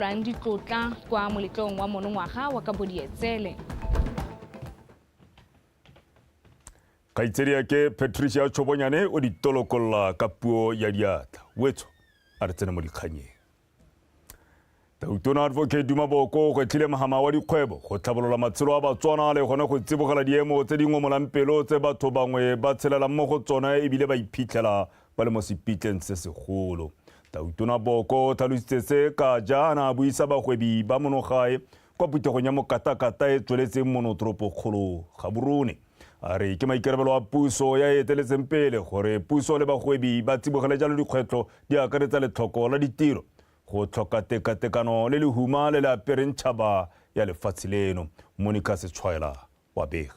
Rang ditlotla kwa moletlong wa monongwaga wa Kabodietsele. Kgaitsedi ya ke Patricia Chobonyane o di tolokolola ka puo ya diatla. Wetso a re tsene mo dikganyeng. Tautona Advocate Duma Boko o gwetlhile mohama wa dikgwebo go tlhabolola matshelo a Batswana le gone go tsibogela diemo tse di ngomolang pelo tse batho bangwe ba tshelelang mo go tsone ebile ba iphitlhela ba le mo sepitleng se segolo. Tautona Boko o tlhalositse se ka jaana a buisa bagwebi ba monogae kwa phuthegong ya mokatakata e tsweletseng mono toropokgolo Gaborone. A re ke maikarabelo a puso ya e eteletseng pele gore puso le bagwebi ba tsibogele jalo dikgwetlho di akaretsa letlhoko la ditiro, go tlhoka tekatekano le lehuma le le apereng tšhaba ya lefatshe leno. Monica Setshwaela wa bega.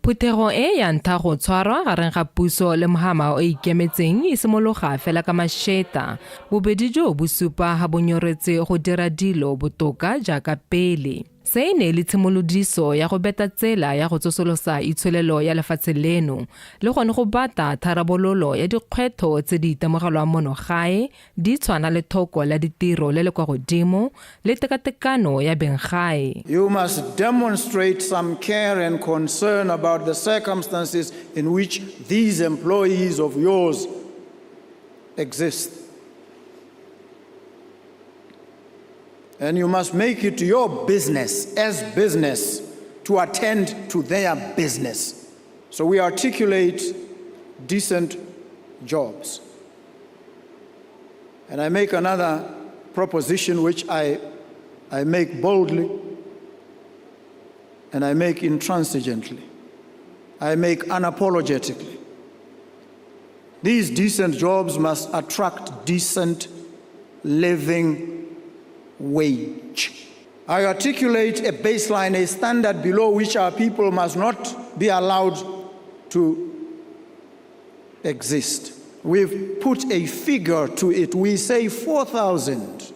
Phuthego e ya ntha go tshwarwa gareng ga puso le mohama o ikemetseng e simologa fela ka masheta. Bobedi jo bo supa ha bo nyoretse go dira dilo botoka jaaka pele. Se e ne e le tshimolodiso ya go beta tsela ya go tsosolosa itsholelo ya lefatshe leno le gone go bata tharabololo ya dikgwetlho tse di itemogelwang mono gae di tshwana le thoko la ditiro le le kwa godimo le tekatekano ya benggae. You must demonstrate some care and concern about the circumstances in which these employees of yours exist. And you must make it your business, as business, to attend to their business. So we articulate decent jobs. And I make another proposition which I make boldly and I make intransigently. I make unapologetically. These decent jobs must attract decent living wage. I articulate a baseline, a standard below which our people must not be allowed to exist. We've put a figure to it. We say 4,000.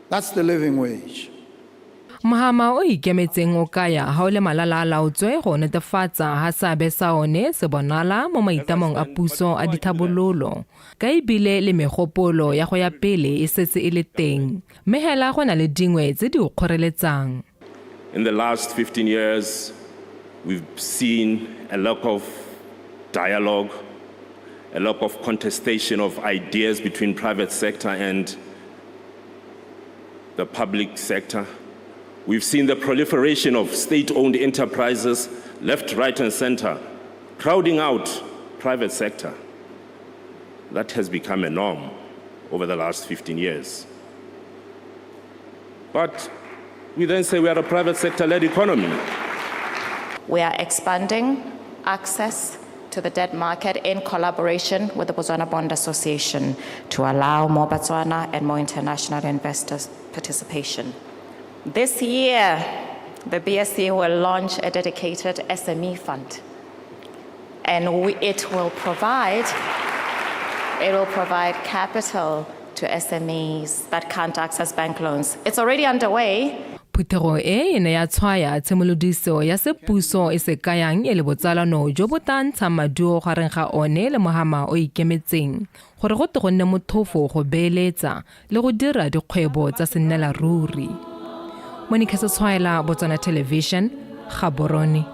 That's the living wage. Mohama o ikemetseng o kaya ha o le malala a laotswe go netefatsa ha seabe sa one se bonala mo maitamong a puso a dithabololo ka ebile le megopolo ya go ya pele e setse e le teng mme hela go na le dingwe tse di o kgoreletsang. In the last 15 years, we've seen a lack of dialogue, a lack of contestation of ideas between private sector and the public sector. We've seen the proliferation of state-owned enterprises left, right, and center, crowding out private sector. That has become a norm over the last 15 years. But we then say we are a private sector-led economy. We are expanding access to the debt market in collaboration with the Botswana Bond Association to allow more Botswana and more international investors participation. This year, the BSE will launch a dedicated SME fund, and it will provide capital to SMEs that can't access bank loans. It's already underway. Phuthego e e ne ya tshwaya tshimolodiso ya se puso e se kayang e le botsalano jo bo tla ntshang maduo gareng ga one le mohama o ikemetseng gore go tle go nne mothofo go beeletsa le go dira dikgwebo tsa sennela ruri. Monica Setshwaela, Botswana Television, Gaborone.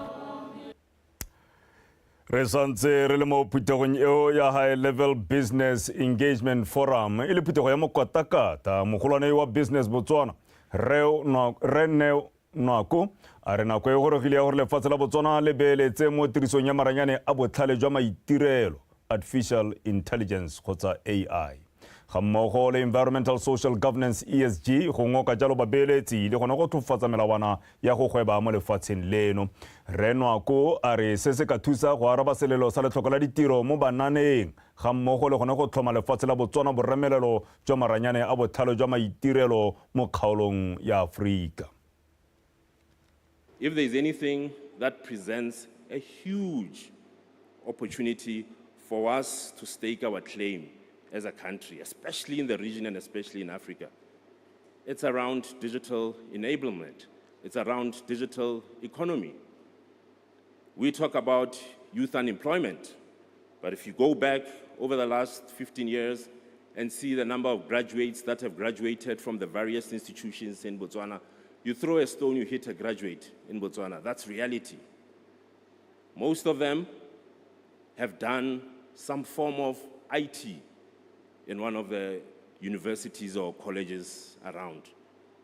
Re santse re le mo phuthegong eo ya High Level Business Engagement Forum e le phuthego ya mokatakata mogolwane wa Business Botswana Rre Neo Nwako a re nako e gorogile ya gore lefatshe la Botswana le beeletse mo tirisong ya maranyane a botlhale jwa maitirelo Artificial Intelligence kgotsa AI ga mmogo le Environmental Social Governance ESG go ngoka jalo babeeletsi le gone go tlhofofatsa melawana ya go gweba mo lefatsheng leno. Rre Nwako a re se se ka thusa go araba selelo sa letlhoko la ditiro mo bananeng ga mmogo le gone go tlhoma lefatshe la Botswana boremelelo jwa maranyane a botlhale jwa maitirelo mo kgaolong ya Aforika. If there is anything that presents a huge opportunity for us to stake our claim as a country, especially in the region and especially in Africa, it's around digital enablement. It's around digital economy. We talk about youth unemployment, but if you go back over the last 15 years, and see the number of graduates that have graduated from the various institutions in Botswana, you throw a stone, you hit a graduate in Botswana. That's reality. Most of them have done some form of IT in one of the universities or colleges around.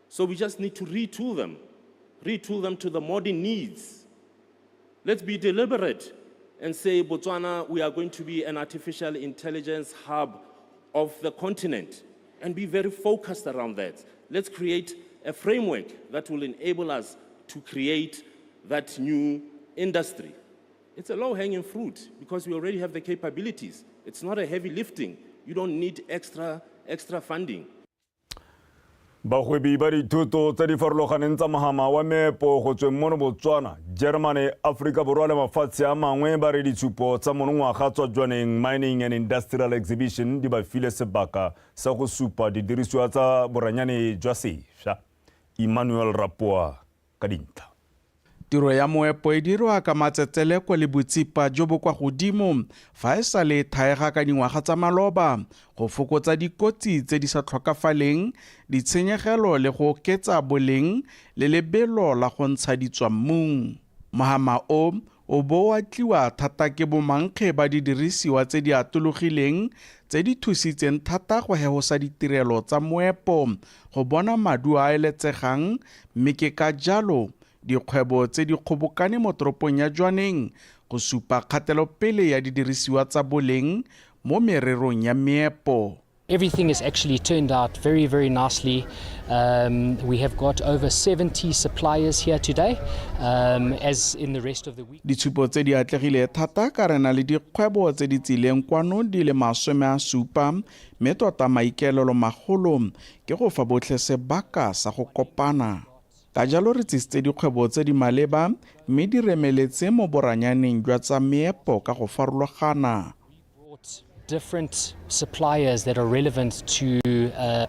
So we just need to retool them to the modern needs. Let's be deliberate and say, Botswana, we are going to be an artificial intelligence hub of the continent, and be very focused around that. Let's create a framework that will enable us to create that new industry. It's a low-hanging fruit because we already have the capabilities. It's not a heavy lifting. You don't need extra funding. Bagwebi ba dithoto tse di farologaneng tsa mohama wa meepo go tsweng mono Botswana, Germany, Aforika Borwa le mafatshe a mangwe ba re ditshupo tsa monongwaga tswa Jwaneng Mining and Industrial Exhibition di ba file sebaka sa go supa didirisiwa tsa boranyane jwa sešwa. Emmanuel Rapoa ka dintlha. Tiro ya moepo e dirwa ka matsetseleko le botsipa jo bo kwa godimo fa e sa le thaega ka dingwaga tsa maloba go fokotsa dikotsi tse di sa tlhokafaleng, ditshenyegelo le go oketsa boleng le lebelo la go ntsha ditswammung. Mohama o o bo o atliwa thata ke bomankge ba didirisiwa tse di atologileng tse di thusitseng thata go hehosa ditirelo tsa moepo go bona maduo a eletsegang, mme ke ka jalo dikgwebo tse di kgobokane mo toropong ya Jwaneng go supa kgatelopele ya didirisiwa tsa boleng mo mererong ya meepo. Everything is actually turned out very, very nicely. We have got over 70 suppliers here today, as in the rest of the week. Ditshupo tse di atlegile thata ka re na le dikgwebo tse di tsileng kwano di le 70, mme tota maikaelelo magolo ke go fa botlhe sebaka sa go kopana. Ka jalo re tsisitse dikgwebo tse di maleba mme di remeletse mo boranyaneng jwa tsa meepo ka go farologana. Different suppliers that are relevant to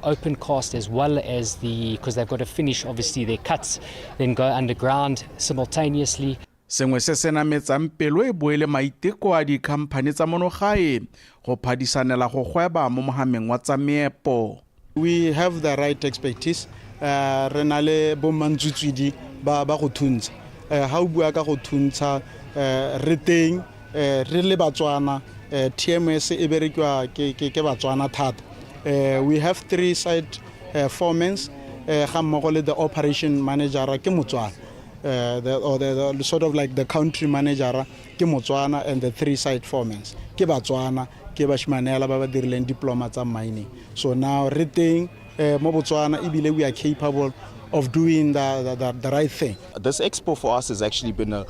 open cast as well as the, because they've got to finish obviously their cuts, then go underground simultaneously. Sengwe se se nametsang pelo e boele maiteko a dikhamphane tsa mono gae go phadisanela go gweba mo mohameng wa tsa meepo. We have the right expertise. Re na le bo mantsutswidi ba go thuntsha. Ha o bua ka go thuntsha, re teng, re le Batswana, TMS e berekiwa ke Batswana thata. We have 3 site foremans, ga mmogo le the operation manager ke Motswana. The, or the sort of like the country manager ke Motswana, and the 3 site foremans ke Batswana, ke bashmanela ba ba dirileng diploma tsa mining. So now re teng mo Botswana, ebile we are capable of doing the right thing. This expo for us has actually been a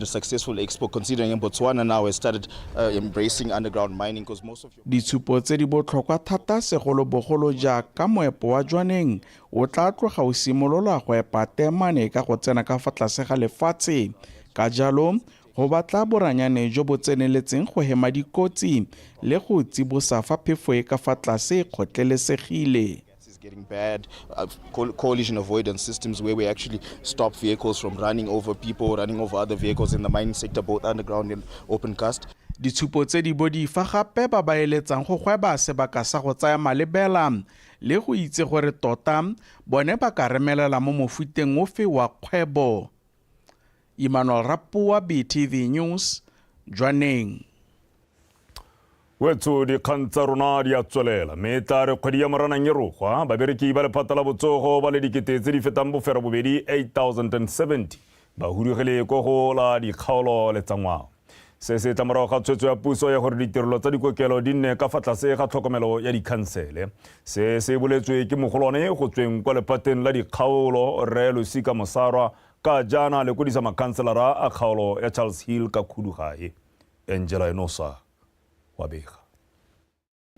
successful expo, considering in Botswana now has started embracing underground mining, because most of your Ditshupo tse di botlhokwa thata segolobogolo jaaka moepo wa Jwaneng o tla tloga o simolola go epa teemane ka go tsena ka fa tlase ga lefatshe. Ka jalo go batla boranyane jo bo tseneletseng go hema dikotsi le go tsibosa fa phefo e ka fa tlase e kgotlelesegile. Getting bad, collision avoidance systems where we actually stop vehicles from running over people, running over other vehicles in the mining sector, both underground and open cast. Ditshupo tse di bo di fa gape ba ba eletsang go gweba sebaka sa go tsaya malebela le go itse gore tota bone ba ka remelela mo mofuteng ofe wa kgwebo. Emmanuel Rapoa, BTV News, Jwaneng. Wetso dikgang tsa rona di a tswelela, mme tla re kgwedi ya Moranang e rogwa, babereki ba lephata la botsogo ba le dikete tse di fetang 72, 8070 ba hudugile ko go la dikgaolo le tsa ngwao. Se se tla morago ga tshwetso ya puso ya gore ditirelo tsa dikokelo di nne ka fa tlase ga tlhokomelo ya dikhansele. Se se boletswe ke mogolwane go tsweng kwa lephateng la dikgaolo Rre Losika Mosarwa ka jaana lekodisa makhanselara a kgaolo ya Charles Hill ka Khudugae. Angela Enosa wa bega.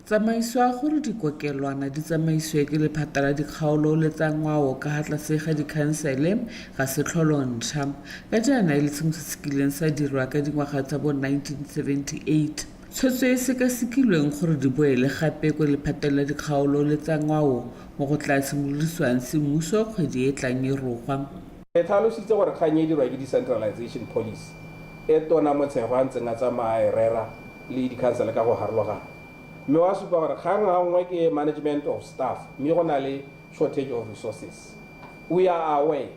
Tsamaiso ya gore dikokelwana di tsamaisiwe ke lephata la dikgaolo le tsa ngwao ka fa tlase ga dikhansele ga se tlholontšha, ka jaana e le sengwe se se kileng sa dirwa ka dingwaga tsa bo 1978. Tshwetso e sekasekilweng gore di boele gape kwa lephateng la dikgaolo le tsa ngwao mo go tla simolodisiwang semmuso kgwedi e tlang e rogwa. E tlhalositse gore kgang e dirwa ke decentralization policy e tona Motshegwa a ntseng a tsamaya e rera le dikhansele ka go harologana. Mme wa supa gore kgang ga nngwe ke management of staff, mme go na le shortage of resources. We are aware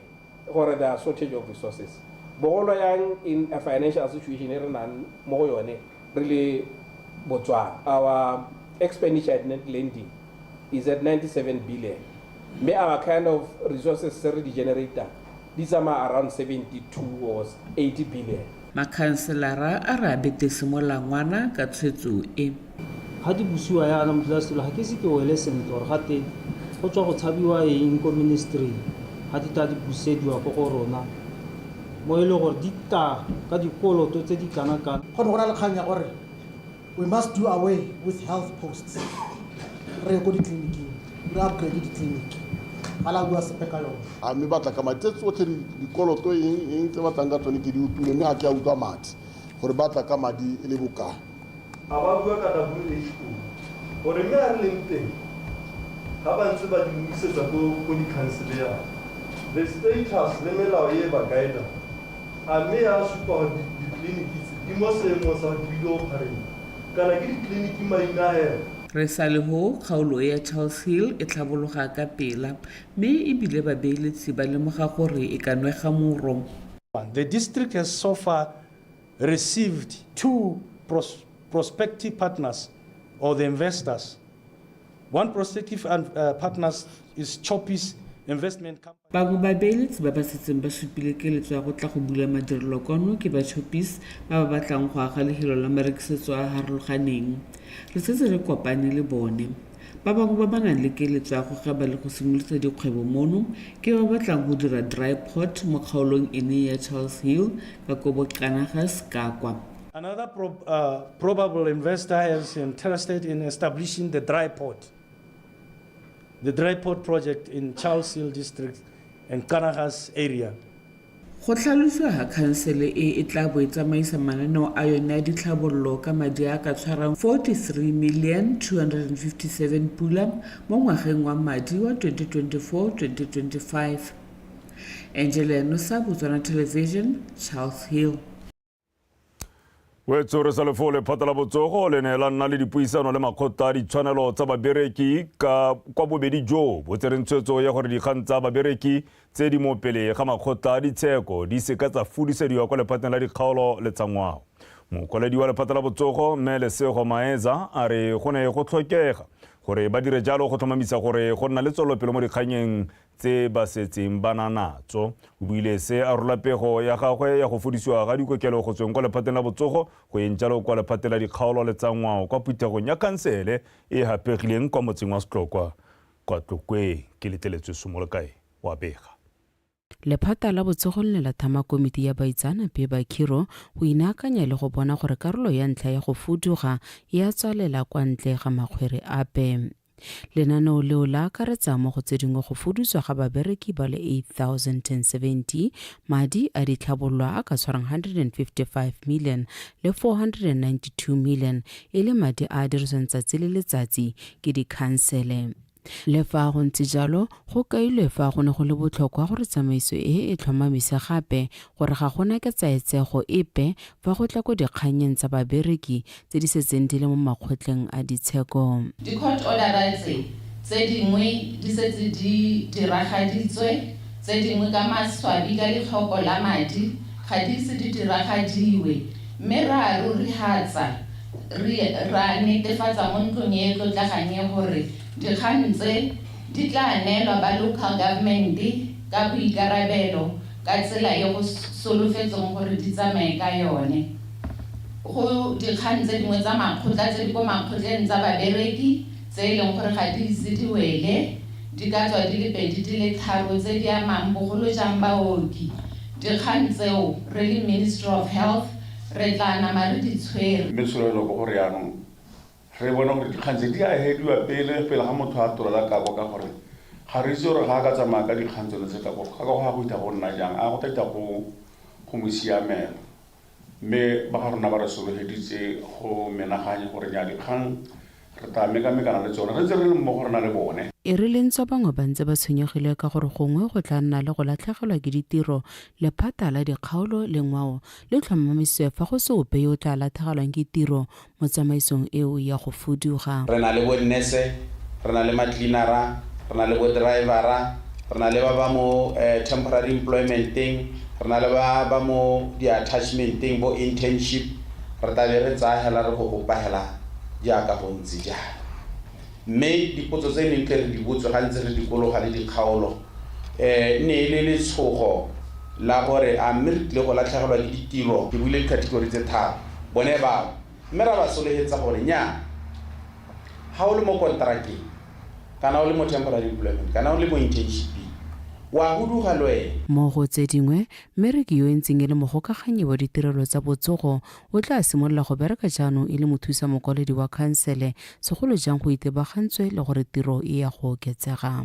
gore there are shortage of resources, bogolo yang in a financial situation e re nang mo go yone re le Botswana. Our expenditure at net lending is at 97 billion, mme our kind of resources se re di generatang di tsamaya around 72 or 80 billion. Makhanselara a re a bete semolangwana ka tshwetso e. Ga di busiwa yana modulasetulo ga ke ise ke wele sentle gore gate go tswa go tshabiwa eng ko ministry ga di tla di busediwa ko go rona mo e le gore di tla ka dikoloto tse di kana kana. Go ne go na le kgang ya gore we must do away with health posts, re ye ko ditleliniking, re upgrade ditleliniki. Ga la bua sepe ka yone. A mme batla ka madi tse tsotlhe dikoloto eng eng tse batlang ka tsone ke di utlwile, mme ga ke a utlwa madi gore batla ka madi e le bokae. A ba bua ka WHO gore mme a re leng teng ga ba ntse ba di buisetsa ko dikhanseleng, the status le melao e ba guidang, a mme ya supa gore ditleliniki tse di mo seemong sa gore di ile operate kana ke ditleliniki maina hela. Re sa le ho kgaolo ya Charles Hill e tlhabologa ka pela, mme ebile babeeletsi ba lemoga gore e ka nwega moro. The district has so far received two prospective partners or the investors. One prospective partners is Choppies Investment Company. Bangwe babeeletsi ba ba setseng ba supile keletso ya go tla go bula madirelo kwano ke ba Choppies ba ba batlang go aga lefelo la marekisetso a a harologaneng. Re setse re kopane le bone. Ba bangwe ba ba nang le keletso ya go geba le go simolodisa dikgwebo mono ke ba ba batlang go dira dry port mo kgaolong ene ya Charles Hill ka ko Boqanagas ka kwa. Another probable investor is interested in establishing the dry port. The dry port project in Charles Hill district and Kanagas area. Go tlhalosiwa ga khansele e e tla bo e tsamaisa mananeo a yone a ditlhabololo ka madi a ka tshwarang 43 million 257 pula mo ngwageng wa madi wa 2024-2025. Angela Nosa, Botswana Television, Charles Hill. Wetso re sa lefo lephata la botsogo le ne la nna le dipuisano le makgotla a ditshwanelo tsa babereki ka kwa bobedi jo bo tsereng tshwetso ya gore dikgang tsa babereki tse di mo pele ga makgotla a ditsheko di seka tsa fudisediwa kwa lephateng la dikgaolo le tsa ngwao. Mokwaledi wa lephata la botsogo mme Lesego Maeza a re go ne go tlhokega gore ba dire jalo go tlhomamisa gore go nna le tswelelopele mo dikganyeng tse ba setseng ba na natso. O buile se a rola pego ya gagwe ya go fodisiwa ga dikokelo go tsweng kwa lephateng la botsogo go eng jalo kwa lephateng la dikgaolo le tsa ngwao kwa phuthegong ya khansele e hapegileng kwa motseng wa Setlokwa kwa Tlokweng. Ke letleletswe Somolokae wa bega. Lephata la botsogo le ne la thama komiti ya baitseanape ba khiro go inaakanya le go bona gore karolo ya ntlha ya go fuduga e a tswalela kwa ntle ga makgwere ape. Lenaneo leo la akaretsa mo go tse dingwe go fuduswa ga babereki ba le 8070, madi a ditlhabololo a ka tshwarang 155 million le 492 million e le madi a a dirisiwang tsatsi le letsatsi ke dikhansele. Le fa go ntse jalo, go kailwe fa go ne go le botlhokwa gore tsamaiso e e tlhomamise gape gore ga gona ketsaetsego epe fa go tla ko dikgannyeng tsa babereki tse di setseng di le mo makgotleng a ditsheko. Di-court order tse, tse dingwe di setse di diragaditswe, tse dingwe ka maswabi ka letlhoko la madi ga di ise di diragadiwe, mme ra rurihatsa re ra netefatsa mo ntlong e e tlotlegang e gore dikgang tse di tla neelwa ba local government ka boikarabelo ka tsela e go solofetsweng gore di tsamaye ka yone. Go dikgang tse dingwe tsa makgotla tse di ko makgotleng tsa babereki tse e leng gore ga di ise di wele, di ka tswa di le pedi di le tharo tse di amang bogolo jang baoki. Dikgang tseo re le Ministry of Health re tla nama re di tshwere. Mme tsholofelo ke gore jaanong re bone gore dikgang tse di a hediwa pele pele ga motho a tlola kako, ka gore ga re itse gore ga a ka tsamaya ka dikgang tsone tse kako ga ka go ya go itha go nna jang, a go tla itha go mo siamela. Mme ba ga rona ba re solofeditse go menaganye gore nya dikgang Re tla mekamekana le tsone re ntse re le mmogo re na le bone. E re le ntswa bangwe ba ntse ba tshwenyegile ka gore gongwe go tla nna le go latlhegelwa ke ditiro, lephata la dikgaolo le ngwao le tlhomamisitswe fa go se ope yo o tla latlhegelwang ke tiro mo tsamaisong eo ya go fuduga. Re na le bo nurse, re na le ma-cleaner-a, re na le bo driver-a, re na le ba ba mo temporary employment-eng, re na le ba ba mo di-attachment-eng, bo internship. Re tla be re tsaya hela re go bopa hela jaaka go ntse jalo. Mme dipotso tse neng tle re di botswe ga ntse re dikologa le dikgaolo, e ne e le letshogo la gore a mme re tlile go latlhegelwa ke ditiro. Ke buile di-category tse tharo, bone bao. Mme ra ba solohetsa gore nnyaa, ga o le mo konterakeng, kana o le mo temporary employment, kana o le mo internship-ing, wa huduga le wena. Mo go tse dingwe, Merrick yo e ntseng e le mogokaganyi wa ditirelo tsa botsogo o tla simolola go bereka jaanong e le mothusa mokwaledi wa khansele, segolo jang go itebagantswe le gore tiro e ya go oketsega.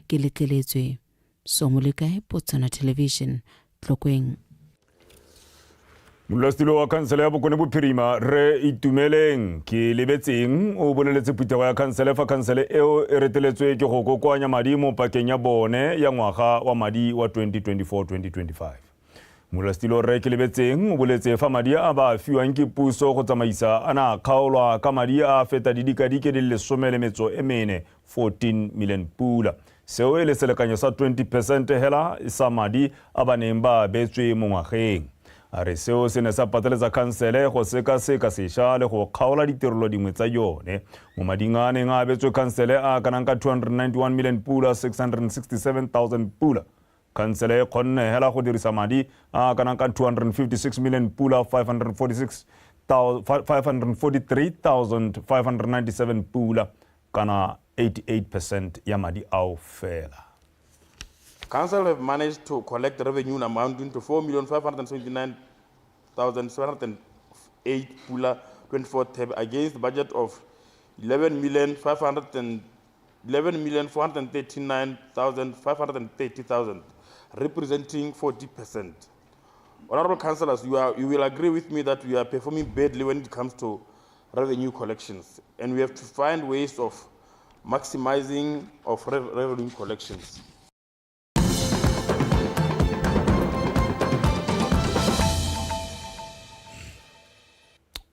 Ke letleletswe. Somolekae, Botswana Television, Tlokweng. Modulasetilo wa khansele ya Bokone Bophirima Rre Itumeleng ke lebetseng o boleletse phuthego ya khansele fa khansele eo e reteletswe ke go kokoanya madi mo pakeng ya bone ya ngwaga wa madi wa 2024-2025. Modulasetilo Rre Kelebetseng o boletse fa madi a ba a fiwang ke puso go tsamaisa a na a kgaolwa ka madi a a feta didikadike di le 14, 14 million pula. Seo e le selekanyo sa 20 percent hela sa madi a ba neng ba abetswe mo ngwageng. A re seo se ne sa pateletsa khansele go sekaseka sesha le go kgaola ditirelo dingwe tsa yone. Mo mading a a neng a abetswe khansele a a kanang ka 291 million pula 667,000 pula, khansele e kgonne hela go dirisa madi a a kanang ka 256 million pula 546 543,597 pula kana 88 percent ya madi ao fela. Council have managed to collect revenue amounting to 4,579,708 pula 24 thebe against budget of 11,439,530,000, representing 40%. Honorable Councillors, you will agree with me that we are performing badly when it comes to revenue collections, and we have to find ways of maximizing of revenue collections.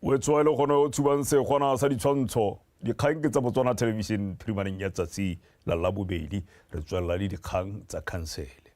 Wetswa e le gone o tshubang segwana sa ditshwantsho dikgang ke tsa Botswana Television phirimaneng ya tsatsi la Labobedi. Re tswelela le dikgang tsa khansele.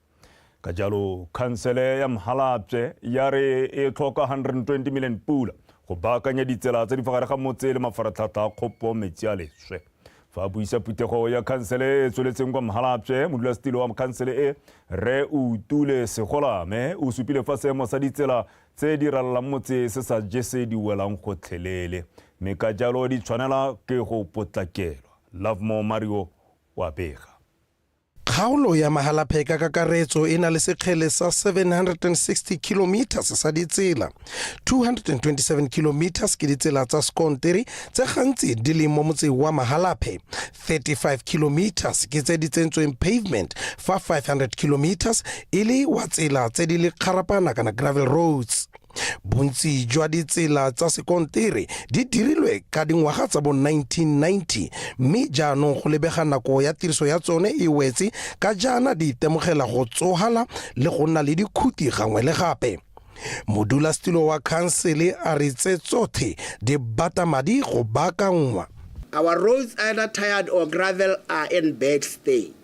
Ka jalo khansele ya Mhalapye ya re e tlhoka 120 million pula go baakanya ditsela tse di fa gare ga motse le mafaratlhatlha a kgopo metsi a leswe. Fa a buisa phuthego ya khansele e tsweletseng kwa Mhalapye, modulasetilo wa khansele e Rre Utule Segolame o supile fa seemo sa ditsela tse di ralalang motse se sa jese di welang gotlhelele, mme ka jalo di tshwanela ke go potlakelwa. Lovemore Mario wa bega. Kgaolo ya Mahalapye ka kakaretso e na le sekgele sa 760 kilometres sa ditsela. 227 kilometres ke ditsela tsa sekontiri tse gantsi di leng mo motseng wa Mahalapye. 35 kilometres ke tse di tsentsweng pavement, fa 500 kilometres e le wa tsela tse di le kgarapana kana gravel roads. Bontsi jwa ditsela tsa sekontere di dirilwe ka dingwaga tsa bo 1990 mme jaanong go lebega nako ya tiriso ya tsone e wetse ka jaana di itemogela go tsohala le go nna le dikhuti gangwe le gape. Modulasetilo wa khansele a re tse tsothe di bata madi go baakanngwa. Our roads either tired or gravel are in bad state.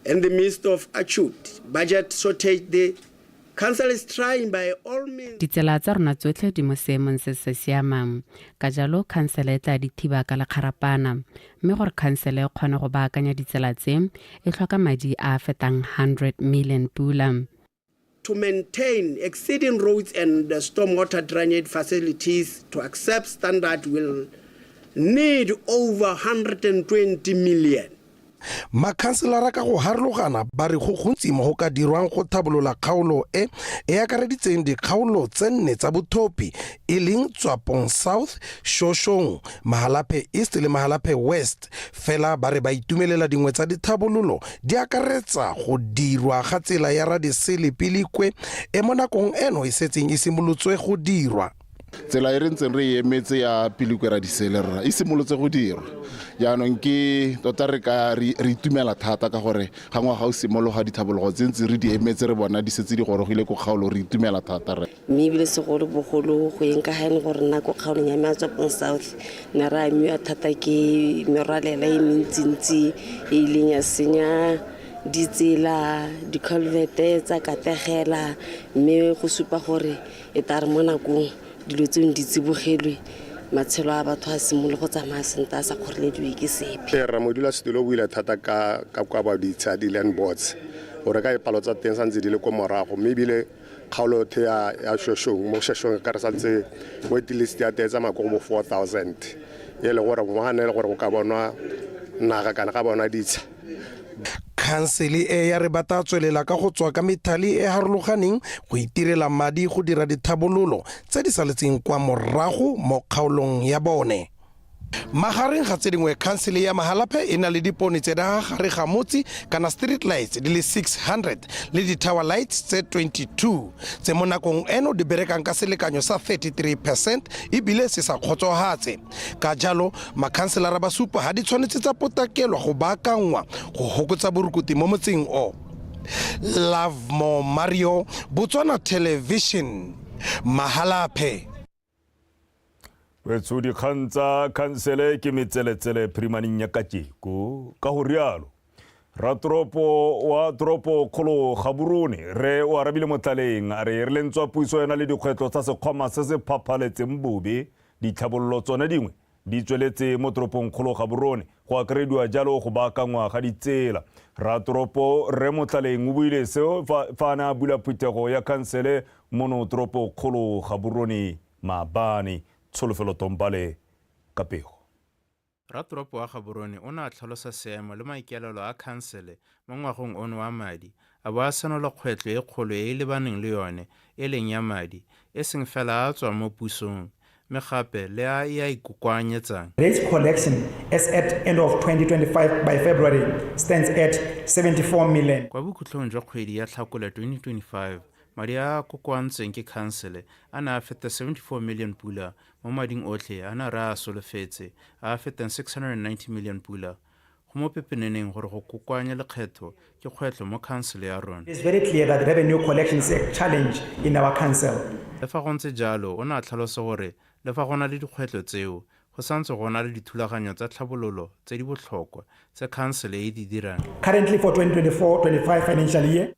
In the midst of acute budget shortage, the Council is trying by all means. Ditsela tsa rona tsotlhe di mo seemong se se siamang, ka jalo khansele e tla di thiba ka lekgarapana. Mme gore khansele e kgone go baakanya ditsela tse, e tlhoka madi a a fetang 100 million pula. To maintain exceeding roads and stormwater drainage facilities to accept standard will need over 120 million. Makhanselara ka go harologana ba re go gontsi mo go ka dirwang go thabolola kgaolo e e akareditseng dikgaolo tse nne tsa bothopi e leng Tswapong South, Shoshong, Mahalapye East le Mahalapye West. Fela ba re ba itumelela dingwe tsa dithabololo di akaretsa go dirwa ga tsela ya Radisele Pilikwe e mo nakong eno e setseng e simolotswe go dirwa. Tsela e re ntseng re e emetse ya Pilikwe Radisele rra e simolotse go dirwa. Jaanong ke tota re ka re itumela thata ka gore ga ngwaga o simologa dithabologo tse ntse re di emetse re bona di setse di gorogile ko kgaolo, re itumela thata re. Mme ebile segolobogolo go eng ka ga e gore nna ko kgaolong ya me ya Tswapong South ne re amiwa thata ke merwalela e mentsintsi e ileng ya senya ditsela, di-culvert tsa kategela, mme go supa gore e tla re mo nakong dilo tseno di tsibogelwe, matshelo a batho a simolole go tsamaya sentle a sa kgorelediwe ke sepe. Ee, rra modulasetulo o buile thata ka kwa ba ditsha di-land boards gore ka dipalo tsa teng santse di le ko morago, mme ebile kgaolo yotlhe ya Shoshong, mo Shoshong ka re santse wait list ya teng e tsamaya ko go bo 4000, e le gore ngwana e le gore go ka bonwa naga kana ga bonwa ditsha. Khansele e ya re ba tla tswelela ka go tswa ka methale e harologaneng go itirela madi go dira dithabololo tse di saletseng kwa morago mo kgaolong ya bone. Magareng ga tse dingwe, khansele ya Mahalapye e na le dipone tse da gare ga motse kana street lights di le 600 le di-tower lights tse 22 tse mo nakong eno di berekang ka selekanyo sa 33% ebile se sa kgotsohatse. Ka jalo, makhanselara ba supa ha di tshwanetse tsa potakelwa go baakangwa go hokotsa borukuti mo motseng o. Lovemore Mario, Botswana Television, Mahalapye. Wetsho, dikgang tsa khansele ke metseletsele phirimaneng ya kajeko. Ka go rialo, ratoropo wa toropo kgolo Gaborone re o arabile motlaleng a re re lentswa puso ena le dikgwetlho tsa sekgwama se se phaphaletseng bobe, ditlhabololo tsone dingwe di tsweletse mo toropong kgolo Gaborone, go akarediwa jalo go baakangwa ga ditsela. Ratoropo Rre Motlaleng o buile seo fa a ne a bula phuthego ya khansele mono toropo kgolo Gaborone maabane. Tsholofelo Tombale ka pego. Ratoropo wa Gaborone o ne a tlhalosa seemo le maikaelelo a khansele mo ngwageng ono wa madi, a bo a senola kgwetlho e kgolo e e lebaneng le yone e leng ya madi, e seng fela a a tswang mo pusong, mme gape le a e a ikokoanyetsang. Rates collection as at end of 2025 by February stands at 74 million. Kwa bokhutlong jwa kgwedi ya Tlhakole 2025, madi a a kokoantsweng ke khansele a ne a feta 74 million pula mo mading otlhe a ne re a solofetse a a fetang 690 million pula. Go mo pepeneneng gore go kokoanya lekgetho ke kgwetlho mo khansele ya rona. It is very clear that revenue collection is a challenge in our council. Le fa go ntse jalo, o ne a tlhalosa gore le fa go na le dikgwetlho tseo, go santse go na le dithulaganyo tsa tlhabololo tse di botlhokwa tse khansele e di dirang. Currently for 2024-25 financial year,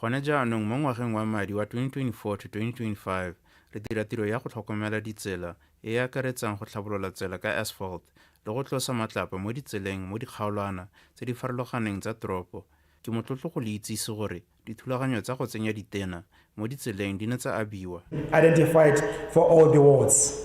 Gone jaanong mo ngwageng wa madi wa 2024 to 2025, re dira tiro ya go tlhokomela ditsela e e akaretsang go tlhabolola tsela ka asphalt le go tlosa matlapa mo ditseleng mo dikgaolwana tse di farologaneng tsa toropo. Ke motlotlo go le itsise gore dithulaganyo tsa go tsenya ditena mo ditseleng di ne tsa abiwa. Identified for all the wards.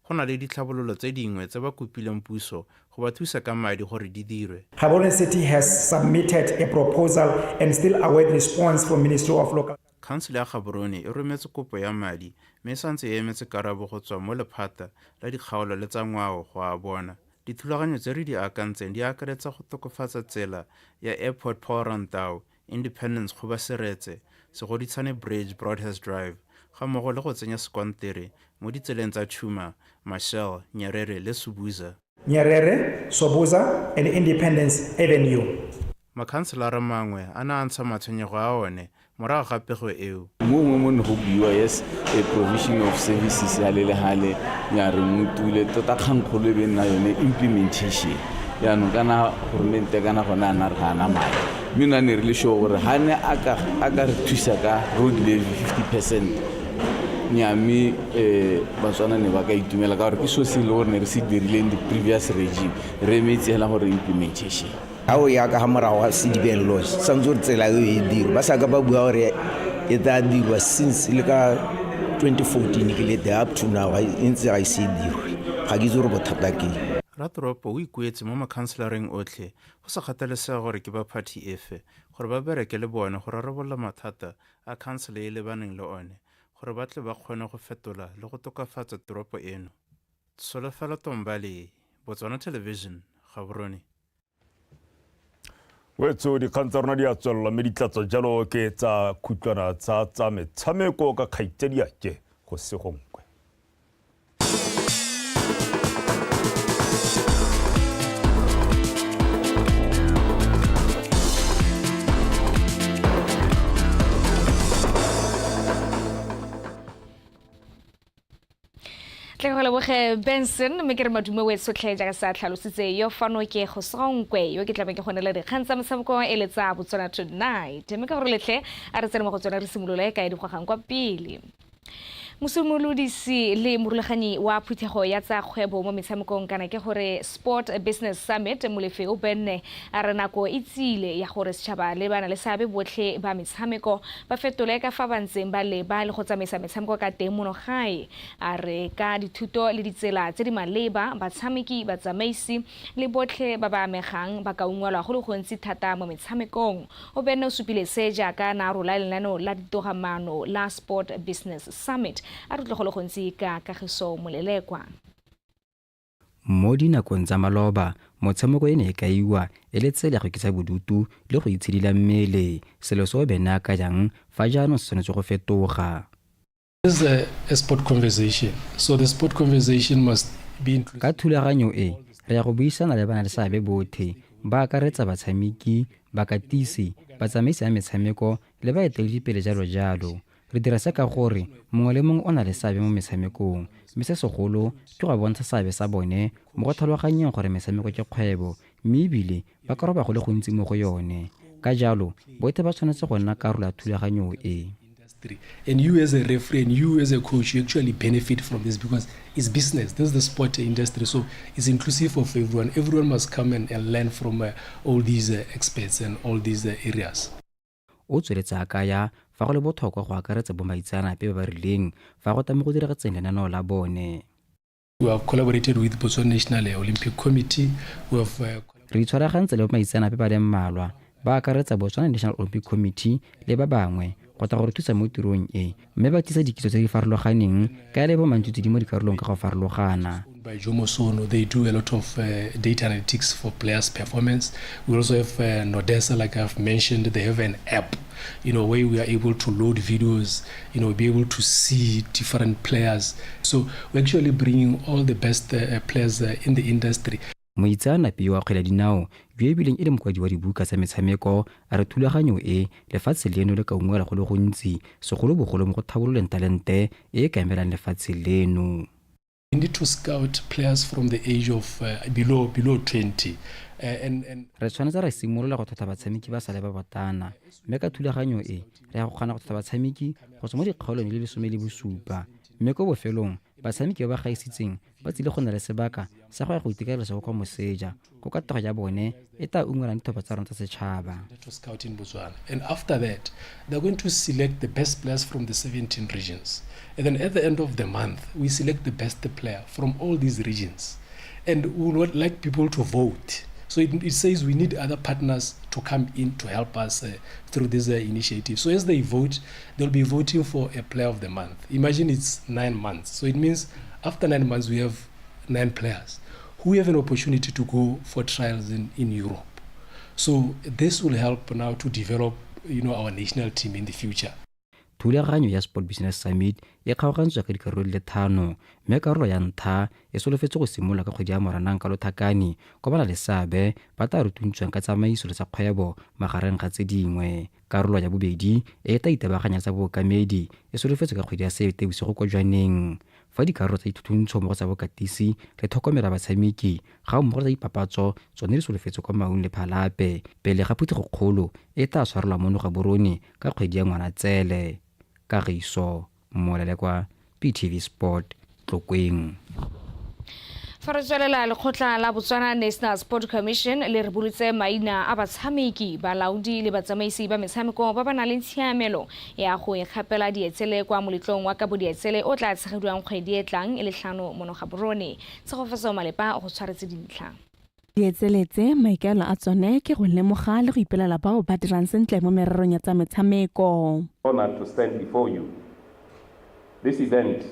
Go na le ditlhabololo tse dingwe tse ba kopileng puso go ba thusa ka madi gore di dirwe. Gaborone City has submitted a proposal and still await response from Ministry of Local. Khansele ya Gaborone e rometse kopo ya madi mme e santse e emetse karabo go tswa mo lephata la dikgaolo le tsa ngwao go a bona. Dithulaganyo tse re di akantseng di akaretsa go tokafatsa tsela ya Airport Paul Rantau, Independence Kgoba Seretse, Segoditshane Bridge Broadhurst Drive, ga mmogo le go tsenya sekontere mo ditseleng tsa Chuma, Machel, Nyerere le Sobhuza. Nyerere, Sobhuza and Independence Avenue. Makhanselara mangwe a ne a ntsha matshwenyego a one morago ga pego eo. Mo gongwe mo ne go buiwa yes a provision of services hale le hale ya re motule tota kgangkgolo e be nna yone implementation. Jaanong kana goromente kana gone a na re ga ana madi, mme nna ne re le sure gore ga ne a ka re thusa ka road levy 50% nya, mme Batswana ne ba ka itumela ka gore ke so se e le gore ne re se dirile in the previous regime, re emetse hela gore implementation. Ha o ya ka ga morago ga Sedibeng Lodge, santse gore tsela eo e dirwe, ba sa ka ba bua gore e tla dirwa since le ka 2014 ke le up to now e ntse ga ise e dirwe, ga ke itse gore bothata ke eng. Ratoropo o ikuetse mo makhanselareng otlhe go sa kgathalesege gore ke ba party efe gore ba bereke le bone go rarabolola mathata a khansele e lebaneng le one gore ba tle ba kgone go fetola le go tokafatsa toropo eno. Tsholofelo Tombale, Botswana Television, Gaborone. Wetso, dikgang tsa rona di a tswelela mme di tlatsa jalo ke tsa khutlwana tsa metshameko ka kgaitsadiake go segonkwe. leboge Benson, mme ke re madume o e sotlhe jaaka sa tlhalositse yo fano ke go segonkwe yo ke tlabe ke go nela dikgang tsa motshameko e le tsa Botswana Tonight. Mme ka gore letlhe a re tsene mo go tsone re simolole ka e dikgogang kwa pele. Mosimolodisi le morulaganyi wa phuthego ya tsa kgwebo mo metshamekong kana ke gore Sport Business Summit, Molefe o benne a re nako e tsile ya gore setšhaba le bana le seabe botlhe ba metshameko ba fetole ka fa ba ntseng ba leba le go tsamaisa metshameko ka teng mono gae. A re ka dithuto le ditsela tse di maleba, batshameki, batsamaisi le botlhe ba ba amegang ba ka ungwelwa go le gontsi thata mo metshamekong. O benne o supile se jaaka na rola lenaneo la ditogamaano la Sport Business Summit. A re utlwe go le gontsi ka Kagiso Molelekwa. Mo dinakong tsa maloba, motshameko e ne e kaiwa e le tsela ya go ikisa bodutu le go itshidila mmele, selo se o bene a kayang fa jaanong se tshwanetse go fetoga. This is a sport conversation. So the sport conversation must be inclusive. Ka thulaganyo e, re ya go buisana le bana le seabe bothe, ba akaretsa batshameki, bakatisi, batsamaisi ba metshameko le baeteledipele jalo jalo. Re dira se ka gore mongwe le mongwe o na le seabe mo metshamekong, mme se segolo ke go bontsha seabe sa bone mo go tlhaloganyeng gore metshameko ke kgwebo mme ebile ba ka roba go le gontsi mo go yone. Ka jalo, botlhe ba tshwanetse go nna karolo ya thulaganyo e. And you as a referee and you as a coach, you actually benefit from this because it's business. This is the sport industry, so it's inclusive of everyone. Everyone must come and learn from all these experts and all these areas. O tsweletse a kaya fa go le botlhokwa go akaretsa bomaitseanape ba ba rileng fa go tla mo go diragatseng lenaneo la bone. We have collaborated with Botswana National Olympic Committee. We have Re itshwaragantse le bomaitseanape ba le mmalwa, ba akaretsa Botswana National Olympic Committee le ba bangwe go tla go re thusa mo tirong e, mme ba tlisa dikitso tse di farologaneng ka e le bomantswitswidi mo dikarolong ka go farologana. By Jomo Sono, they do a lot of data analytics for players' performance. We also have Nodesa, like I've mentioned, they have an app, where we are able to load videos, be able to see different players. So we're actually bringing all the best players in the industry. Moitseanape wa kgwele ya dinao yo e bileng e le mokwadi wa dibuka tsa metshameko a re thulaganyo e lefatshe leno le ka ungwela go le gontsi, segolobogolo mo go tlhabololeng talente e e ka emelang lefatshe leno. We need to scout players from the age of below 20. And Re tshwanetse ra simolola go tlhotlha batshameki ba sa le ba botana, mme ka thulaganyo e re ya go kgona go tlhotlha batshameki go tswa mo dikgaolong di le 17, mme ko bofelong batshameki ba ba gaisitseng ba tsile go nna le sebaka sa go ya go itekanela go kwa moseja, ko katlego ya bone e tla ungwelang ditlhopha tsa rona tsa setšhaba. To scout in Botswana, and after that they're going to select the best players from the 17 regions, and then at the end of the month we select the best player from all these regions, and we would like people to vote. So it says we need other partners to come in to help us through this initiative. So as they vote, they'll be voting for a player of the month. Imagine it's 9 months. So it means after 9 months, we have 9 players who have an opportunity to go for trials in Europe. So this will help now to develop our national team in the future. Thulaganyo ya Sport Business Summit e kgaogantswe ka dikarolo di le 5, mme karolo ya ntlha e solofetse go simolola ka kgwedi ya Moranang ka Lothakane, kwa ba na le seabe ba tla rutuntswang ka tsamaiso le tsa kgwebo magareng ga tse dingwe. Karolo ya bobedi e tla itebaganya tsa bookamedi e solofetse ka kgwedi ya Seetebosigo kwa Jwaneng, fa dikarolo tsa dithuthuntso mmogo tsa bokatisi le tlhokomelo ya batshameki ga mmogo le tsa dipapatso tsone di solofetse kwa Maun le Phalape pele ga phuthegokgolo e tla tshwarelwa mono Gaborone ka kgwedi ya Ngwanatsele. Kagiso Molelekwa, PTV Sport, Tlokweng. Fa re tswelela, lekgotla la Botswana National Sport Commission le re bolotse maina a batshameki, balaodi le batsamaisi ba metshameko ba ba nang le tshiamelo ya go ikgapela dietsele kwa moletlong wa kabo dietsele o tla tshegediwang kgwedi e tlang e le 5 mono Gaborone. Tshegofatso Malepa go tshwaretse dintlha. Dietsele tse maikaelelo a tsone ke go lemoga le go ipelela bao ba dirang sentle mo mererong ya tsa metshameko. Honored to stand before you. This event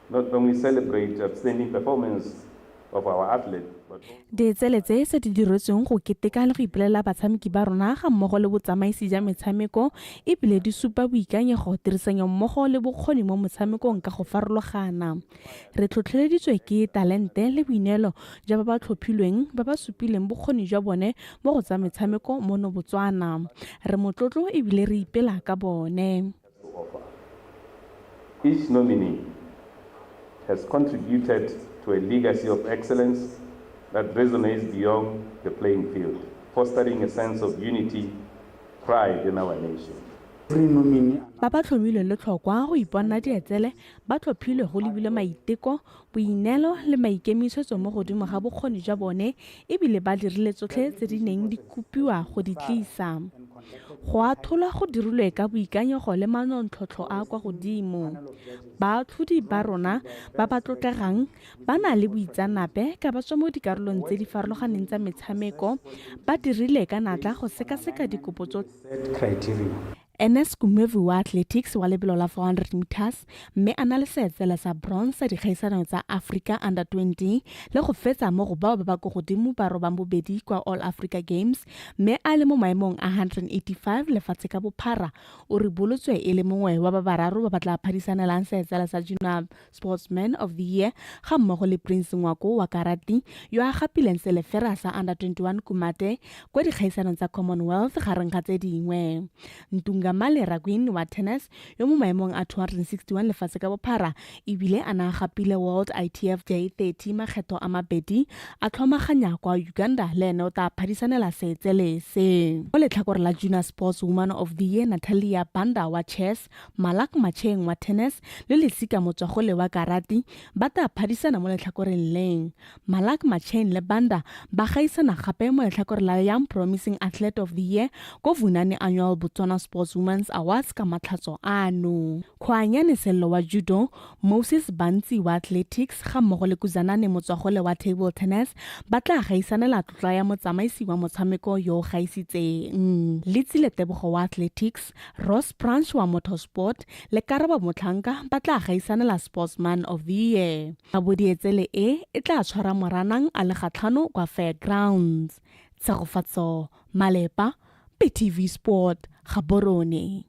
not only celebrates outstanding performance of our athletes, but Dietsele tse se di diretsweng go keteka le go ipelela batshameki ba rona ga mmogo le botsamaisi ja metshameko, ebile di supa boikanyego, tirisanyo mmogo le bokgoni mo motshamekong ka go farologana. Re tlhotlheleditswe ke talente le boineelo jwa ba ba tlhophilweng ba ba supileng bokgoni jwa bone mo go tsa metshameko mono Botswana. Re motlotlo ebile re ipela ka bone. Each nominee has contributed to a legacy of excellence that resonates beyond the playing field, fostering a sense of unity, pride in our nation. Ba ba tlhomilweng letlhokwa go iponna dietsele ba tlhophilwe go lebilwe maiteko, boineelo le maikemisetso mo godimo ga bokgoni jwa bone ebile ba dirile tsotlhe tse di neng di kopiwa go di tlisa. Go atholwa go dirilwe ka boikanyego le manontlhotlho a kwa godimo. Baatlhodi ba rona ba ba tlotlegang ba na le boitseanape ka ba tswa mo dikarolong tse di farologaneng tsa metshameko, ba dirile ka natla go sekaseka dikopo tsotlhe. Ernest Kumevi wa athletics wa lebelo la 400 meters mme a na le seetsele sa bronze sa dikgaisano tsa Africa Under 20 le go fetsa mo go bao ba ba ko godimo ba robang bobedi kwa All Africa Games mme a le mo maemong a 185 lefatshe ka bophara o ribolotswe e le mongwe wa ba bararo ba ba tla phadisanelang seetsele sa Junior Sportsman of the Year ga mmogo le Prince Ngwako wa karate yo a gapileng selefera sa Under 21 Kumate kwa dikgaisanong tsa Commonwealth gareng ga tse dingwe. Ntungamale Raguin wa tennis yo mo maemong a 261 lefatshe ka bophara ebile a na gapile World ITF J30 makgetho a mabedi a tlhomaganya kwa Uganda le ene o tla phadisanela seetsele se. Mo letlhakore la Junior Sports Woman of the Year Natalia Banda wa chess, Malak Macheng wa tennis le Lesika Motswagole wa karate ba tla phadisana mo letlhakoreng leng. Malak Macheng le Banda ba gaisana gape mo letlhakore la Young Promising Athlete of the Year ko Vunani Annual Botswana Sports Women's Awards ka matlhatso ano. Khwanyane Sello wa judo, Moses Bantsi wa athletics ga mmogo le Kuzanane Motswagole wa table tennis ba tla gaisanela tlotla ya motsamaisi wa motshameko yo o gaisitseng. Letsile Tebogo wa athletics, Ross Branch wa motorsport le Karabo Motlhanka ba tla gaisanela Sportsman of the Year. Abodietsele e e tla tshwara Moranang a le gatlhano kwa Fairgrounds. Tshegofatso Malepa, BTV Sport, Gaborone.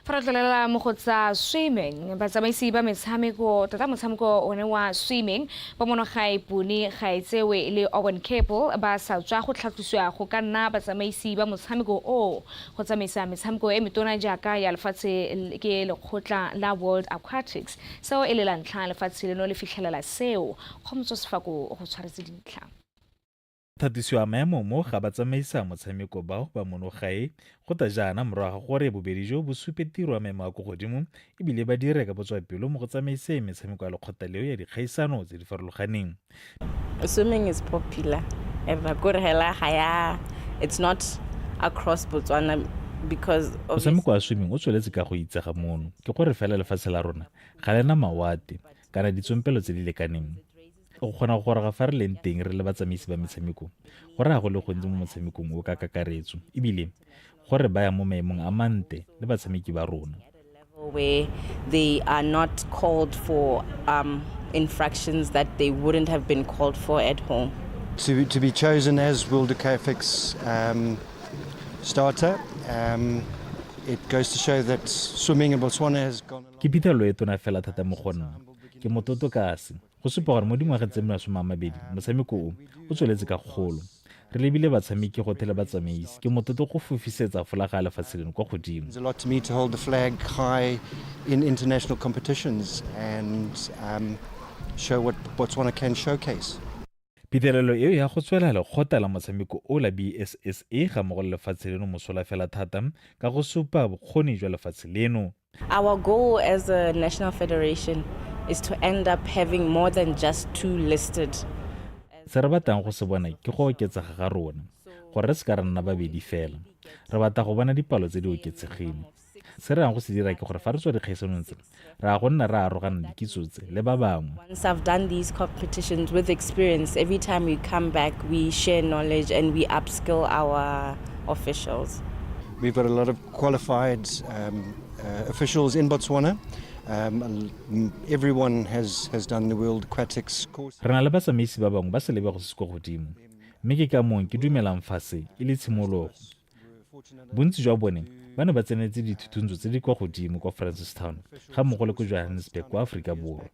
Fa re tlolela mo go tsa swimming, batsamaisi ba metshameko tota motshameko one wa swimming ba monogae Puni Gaetsewe le Owen Capel ba sa tswa go tlhatlosiwa go ka nna batsamaisi ba motshameko o go tsamaisa metshameko e metona jaaka ya lefatshe ke lekgotla la World Aquatics. Seo e le la ntlha lefatshe leno le fitlhelela seo. Kgomotso Sefako go tshwaretse dintlha. Thatisiwa maemo mo ga ba tsamaisa motshameko bao ba monogae go ta jaana morago ga gore bobedi jo bo supe tiro ya maemo a ko godimo ebile ba dire ka botswapelo mo go tsamaiseng metshameko ya lekgotla leo ya dikgaisano tse di farologaneng. Swimming is popular. Kore hela ga ya, it's not across Botswana because Motshameko wa swimming o tsweletse ka go itsega mono ke gore fela lefatshe la rona ga lena mawatle kana ditsompelo tse di lekaneng. Go kgona go goroga fa re leng teng re le batsamaisi ba metshameko go raya go le gontsi mo motshamekong o ka kakaretso ebile go re baya mo maemong a mante le batshameki ba rona. Where they are not called for infractions that they wouldn't have been called for at home. To be chosen as World Aquatics starter, it goes to show that swimming in Botswana has gone. Ke phitlhelelo e tona fela thata mo go nna. Ke motlotlo ka se. Go supa gore mo dingwageng tse 20 motshameko o o tsweletse ka kgolo. Re lebile batshameki go thele batsamaisi. Ke motlotlo go fofisetsa folaga ya lefatshe leno kwa godimo. It's a lot to me to hold the flag high in international competitions and show what Botswana can showcase. Phitlhelelo eo ya go tswela lekgotla la motshameko o la BSSA ga mmogo le lefatshe leno mosola fela thata ka go supa bokgoni jwa lefatshe leno. Our goal as a national federation is to end up having more than just two listed. Se re batlang go se bona ke go oketsega ga rona, gore re se ka ra nna babedi fela. Re batla go bona dipalo tse di oketsegileng. Se re yang go se dira ke gore fa re tswa dikgaisanong tse, re a go nna re arogana dikitso tse le ba bangwe. Once I've done these competitions with experience, every time we come back, we share knowledge and we upskill our officials. We've got a lot of qualified officials in Botswana. Everyone has done the World Aquatics course. Re na le batsamaisi ba bangwe ba se lebego se se kwa godimo, mme ke ka moo ke dumelang fa se e le tshimologo. Bontsi jwa bone ba ne ba tsenetse dithutuntsho tse di kwa godimo kwa Francistown ga mmogo le ko Johannesburg kwa Aforika Borwa.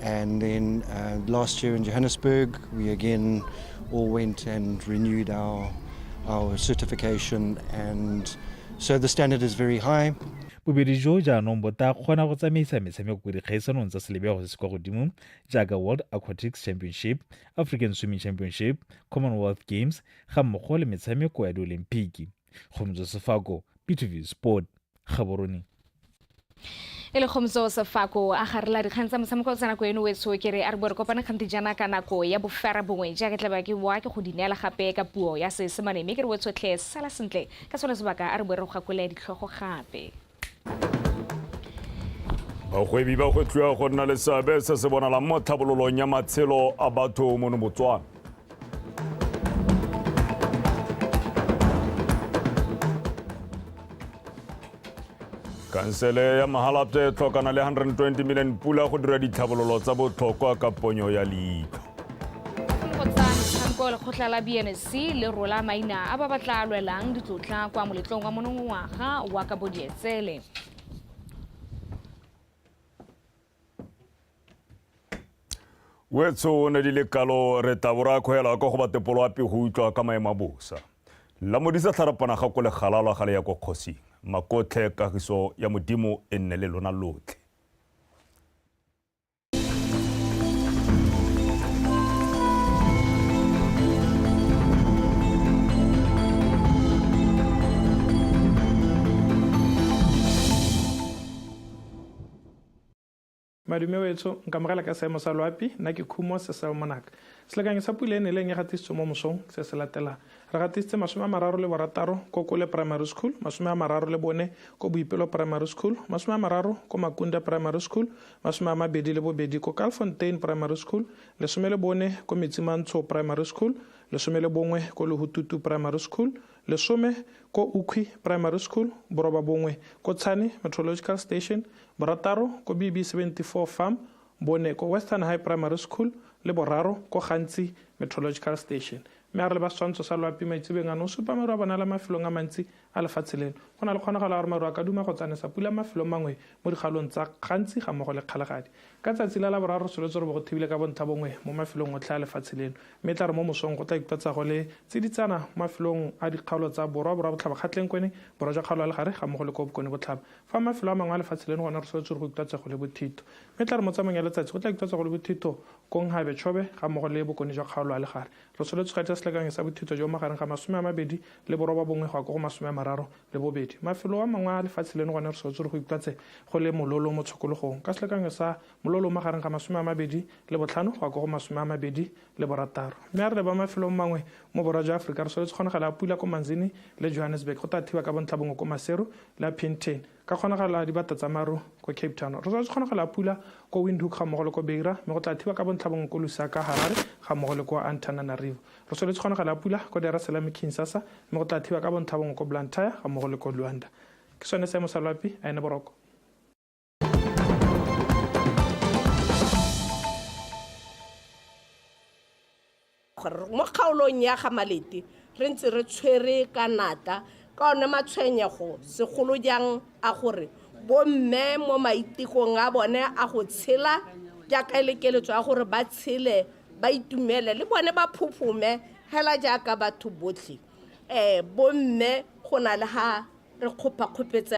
And then last year in Johannesburg, we again all went and renewed our certification, and so the standard is very high. Bobedi jo jaanong bo tla kgona go tsamaisa metshameko ko dikgaisanong tsa selebego se se kwa godimo jaaka World Aquatics Championship, African Swimming Championship, Commonwealth Games ga mmogo le metshameko ya diolimpiki. Kgomotso Sefako, BTV Sport, Gaborone. E le Kgomotso Sefako a garela dikgang tsa motshameko tsa nako eno wetsho ke re a re bo re kopane kgante jaana ka nako ya bofera bongwe jaaka tla ba ke boa ke go di neela gape ka puo ya Seesemane mme ke re wetshotlhe sala sentle ka sone sebaka a re bo re go gakole ditlhogo gape. Bagwebi ba gwetlhiwa go nna le seabe se se bonalang mo tlhabololong ya matshelo a batho mono Botswana. Kansele ya Mahalapye e tlhokana le 120 million pula go dira ditlhabololo tsa botlhokwa ka ponyo ya leitlho. Go tsa metshameko lekgotla la BNSC le rola maina a ba ba tla lwelang ditlotla kwa moletlong wa monongwaga wa Kabodietsele. Wetsho ne di le kalo re tla bo ra kgwela kwa go batepolo ape go utlwa ka maemo a bosa. La modisa tlharapana ga ko legalalwa ga le ya ko kgosing. Makotlhe kagiso ya Modimo e nne le lona lotlhe. Madume wetsho, nkamogela ka seemo sa loapi, nna ke Khumo Sesel Monaka. Selekanyo sa pula e neleng e gatisitswe mo mosong se se latelang. Re gatisitse 36 ko Kole Primary School, 34 ko Boipelo Primary School, 30 ko Makunda Primary School, 22 ko Kalfontein Primary School, 14 ko Metsimantsho Primary School, 11 ko Lehututu Primary School, 10 ko Ukhwi Primary School, 9 ko Tshane Meteorological Station, 6 ko BB74 Farm, 4 ko Western High Primary School, le 3 ko Gantsi Meteorological Station. Mme a re le ba setshwantsho sa loapi maitsebeng ano o supa maru a bonala mafelong a mantsi a lefatshe leno. Go na le kgonagalo ya gore maru a ka duma go tsanesa pula mafelong mangwe mo dikgaolong tsa Gantsi ga mmogo le Kgalagadi. Ka tsatsi la Laboraro re soletse gore bo go thibile ka bontlha bongwe mo mafelong otlhe a lefatshe leno. Mme tla re mo mosong go tla ikutlwatsa go le tsiditsana mo mafelong a dikgaolo tsa Borwa, Borwa Botlhaba, Kgatleng Kweneng, Borwa jwa kgaolo ya Legare ga mmogo le ko Bokone Botlhaba. Fa mafelo a mangwe a lefatshe leno gone re soletse gore go ikutlwatsa go le bothito. Mme tla re mo tsamaong ya letsatsi go tla ikutlwatsa go le bothito ko Nhabe, Chobe ga mmogo le Bokone jwa kgaolo ya Legare. Re soletse go etsa selekanyo sa bothito jo magareng ga 29 go ya ko go 32. Mafelo a mangwe a lefatshe leno gone re soletse gore go ikutlwatse go le mololo mo tshokologong ka selekanyo sa mololo magareng ga 25 go ya ko go 26. Mme a re leba mafelong mangwe mo borwa jwa Aforika re soletse kgonagalo ya pula ko Manzini le Johannesburg go tla thiba ka bontlha bongwe ko Maseru le Upington ka kgonagalo ya dibata tsa maru ko Cape Town. Re soletse kgonagalo ya pula ko Windhoek ga mmogo le ko Beira mme go tla thiba ka bontlha bongwe ko Lusaka, Harare ga mmogo le ko Antananarivo. Re soletse kgonagalo ya pula ko Dar es Salaam, Kinshasa mme go tla thiba ka bontlha bongwe ko Blantyre ga mmogo le ko Luanda. Ke sone seemo sa loapi a ene boroko. Mo kgaolong ya ga Malete re ntse re tshwere ka nata ka one matshwenyego segolo jang a gore bomme mo maitekong a bone a go tshela jaaka e le keletso ya gore ba tshele ba itumele le bone ba phophome hela jaaka batho botlhe. Bomme go na le ha re kgopakgopetsa